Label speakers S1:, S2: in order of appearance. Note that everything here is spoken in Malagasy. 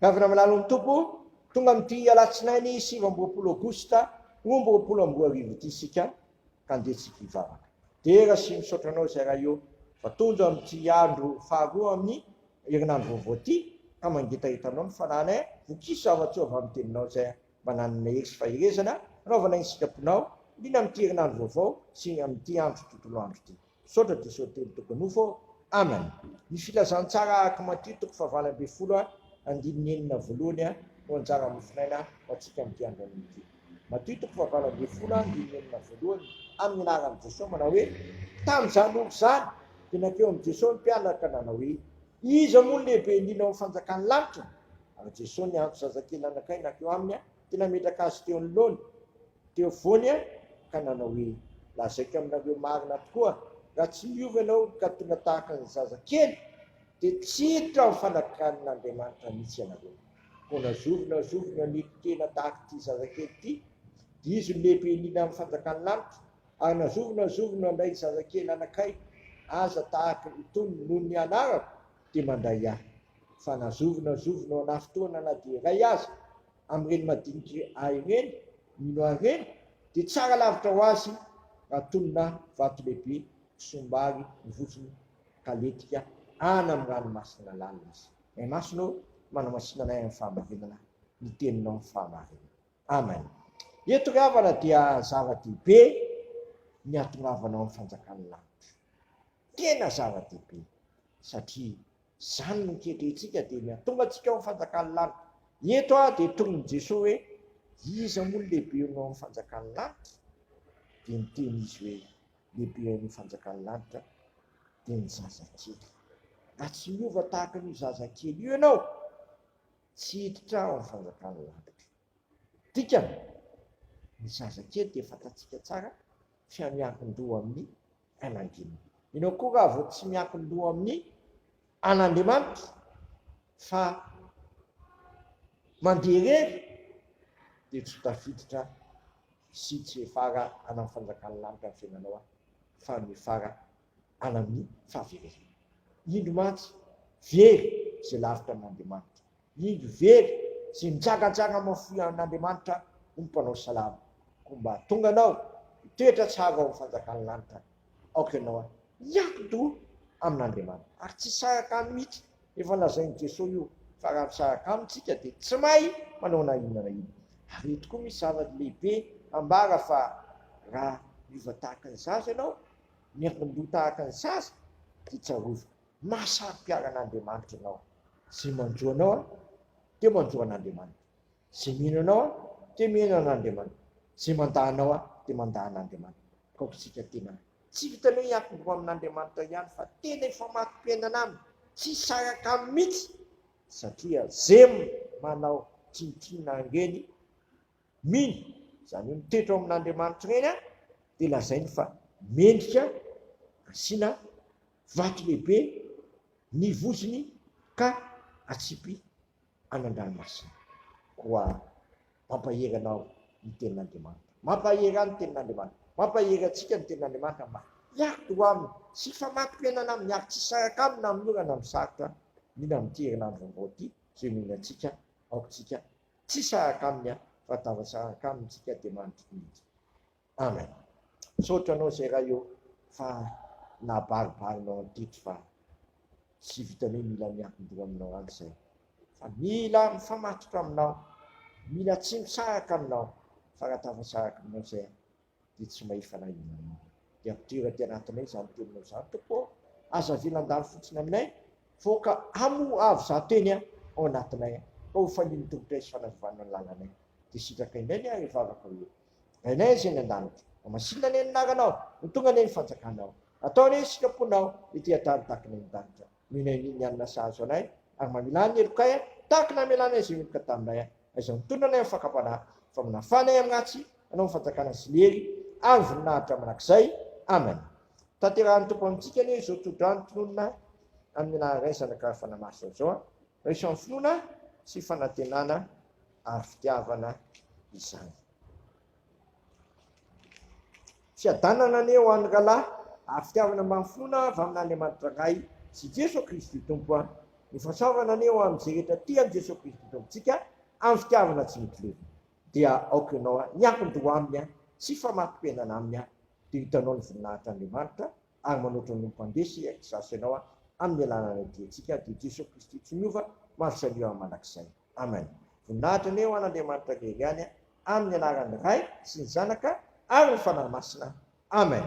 S1: Ravina malalo ny Tompo, tonga amin'ity alatsinainy 29 aogositra 2022 ity isika ka andeha tsika hivavaka. Dera sy misaotra anao izay Ray ô fa tonga amin'ity andro faharoa amin'ny herinandro vaovao ity ka mangetaheta anao ny fanahinay, vokiso zava-tsoa avy amin'ny teninao izay mba nanana hery sy faherezana hanaovana ny sitraponao, indrindra amin'ity herinandro vaovao sy amin'ity andro tontolo andro ity. Misaotra Jesosy teny toko nofo ô. Amen. Ny filazantsara araka Matio toko fahavalo ambinifolo andininy enina voalohany no anjara mofonaina ho antsika amin'ity andro anio ity. Matio toko fahavalo ambinifolo andininy enina voalohany amin'ny anaran'i Jesosy manao hoe, Tamin'izany ora izany dia nankeo amin'i Jesosy ny mpianatra ka nanao hoe, Iza moa no lehibe indrindra ao amin'ny fanjakan'ny lanitra? Ary Jesosy niantso zazakely anankiray nankeo aminy dia nametraka azy teo anoloany. Teo afovoany ka nanao hoe, Lazaiko aminareo marina tokoa, raha tsy miova ianao ka tonga tahaka ny zaza kely, dia tsy hiditra ao amin'ny fanjakan'Andriamanitra mihitsy ianareo. Koa na zovy na zovy no hanetry tena tahaka ity zazakely ity, dia izy no lehibe indrindra amin'ny fanjakan'ny lanitra, ary na zovy na zovy no handray zazakely anankiray aza tahaka itony noho ny anarako, dia mandray ahy. Fa na zovy na zovy no hanafintohina na dia iray aza amin'ireny madinika ahy ireny, mino ahy ireny, dia tsara lavitra ho azy raha tonona vato lehibe kisombary ny vozony ka lentika any amin'ny ranomasina lalina izy. Ray Masina ô, manamasina anay amin'ny fahamarinana, ny teninao ny fahamarinana. Amen. Eto ry havana dia zava-dehibe ny hatongavanao amin'ny fanjakan'ny lanitra. Tena zava-dehibe satria Izany no kendrentsika dia ny hahatonga antsika ao amin'ny fanjakan'ny lanitra. Eto aho dia torin'i Jesoa hoe, iza moa no lehibe ao amin'ny fanjakan'ny lanitra? Dia niteny izy hoe, lehibe ao amin'ny fanjakan'ny lanitra dia ny zazakely. Raha tsy miova tahaka an'io zazakely io ianao, tsy hiditra ao amin'ny fanjakan'ny lanitra. Dikany, ny zazakely dia fantatsika tsara fa miankin-doha amin'ny an'Andriamanitra. Ianao koa raha vao tsy miankin-doha amin'ny an'Andriamanitra fa mandeha irery dia tsy ho tafiditra sy tsy hiafara any amin'ny fanjakan'ny lanitra ny fiainanao fa miafara any amin'ny fahaverezana. Indro mantsy very izay lavitra an'Andriamanitra. Indro very izay mijangajanga mahafoy an'Andriamanitra ho mpanao salamo. Koa mba hahatonga anao hitoetra tsara ao amin'ny fanjakan'ny lanitra, aoka ianao hiankin-doha amin'Andriamanitra, ary tsy hisaraka aminy mihitsy. Efa lazain'i Jesoa io, fa raha misaraka aminy isika dia tsy mahay manao na inona na inona. Ary eto koa misy zava-dehibe ambara fa raha miova tahaka ny zaza ianao, miankin-doha tahaka ny zaza, dia tsarovy Mahasaro-piaro an'Andriamanitra ianao. Izay manjo anao dia manjo an'Andriamanitra. Izay mino anao dia mino an'Andriamanitra. Izay mandà anao dia mandà an'Andriamanitra. Ka aoka isika tena tsy vitan'ny hoe hiankin-doha amin'Andriamanitra ihany fa tena hifamato-piainana aminy, tsy hisaraka aminy mihitsy satria izay manao tsinontsinona an'ireny mino, izany hoe mitoetra ao amin'Andriamanitra ireny dia lazainy fa mendrika asiana vato lehibe ny vozony ka atsipy any an-dranomasina. Koa mampahery anao ny tenin'Andriamanitra. Mampahery ahy ny tenin'Andriamanitra. Mampahery antsika ny tenin'Andriamanitra mba hiady ho aminy sy hifamato-piainana aminy ary tsy hisaraka aminy na amin'ny ora na amin'ny sarotra, indrindra amin'ity herinandro vaovao ity izay omeny antsika. Aoka isika Tsy saraka aminy aho fa tafasaraka aminy tsika dia mandry mihitsy. Amen. Misaotra anao izay Ray ô fa nabaribarinao anteto fa tsy vitan'ny hoe mila miankin-doha aminao any izay fa mila mifamatotra aminao, mila tsy misaraka aminao fa raha tafasaraka aminao izay dia tsy mahefa na inona na inona. Dia ampidiro aty anatinay izany teninao izany Tompo ô, aza avela handalo fotsiny aminay, fa aoka hamoa avy izaho teny ao anatinay, ka ho falian'ny tongotray sy fanazavana ny lalanay. Dia sitraka indray ny ahy hivavaka hoe, Rainay izay any an-danitra, hamasinina anie ny anaranao, ho tonga anie ny fanjakanao, atao anie ny sitraponao ety an-tany tahaka ny any an-danitra. Omena ny hanina sahaza anay, ary mamelà ny helokay tahaka ny namelanay izay meloka taminay. Aiza mitondra anay amin'ny fakam-panahy, fa manafà anay amin'ny ratsy, hanao ny fanjakana sy ny hery ary ny voninahitra mandrakizay. Amen. Tanterahan'ny Tompo amintsika anie izao tsodrano tononina amin'ny anaran'ny Ray, Zanaka ary Fanahy Masina izao. Raiso amin'ny finoana sy fanantenana ary fitiavana izany. Fiadanana anie ho an'ny rahalahy ary fitiavana mba amin'ny finoana avy amin'Andriamanitra Ray sy Jesoa Kristy Tompo. Ny fahasoavana anie ho amin'izay rehetra tia an'i Jesoa Kristy Tompontsika amin'ny fitiavana tsy mety levona. Dia aoka ianao hiankin-doha Aminy sy hifamato-piainana Aminy dia ho hitanao ny voninahitr'Andriamanitra ary manoatra ny mpandeha sy exas ianao amin'ny alalan'ilay diantsika dia Jesoa Kristy tsy miova mandroso anio mandrakizay. Amen. Voninahitra anie ho an'Andriamanitra irery ihany amin'ny anaran'ny Ray sy ny Zanaka ary ny Fanahy Masina. Amen.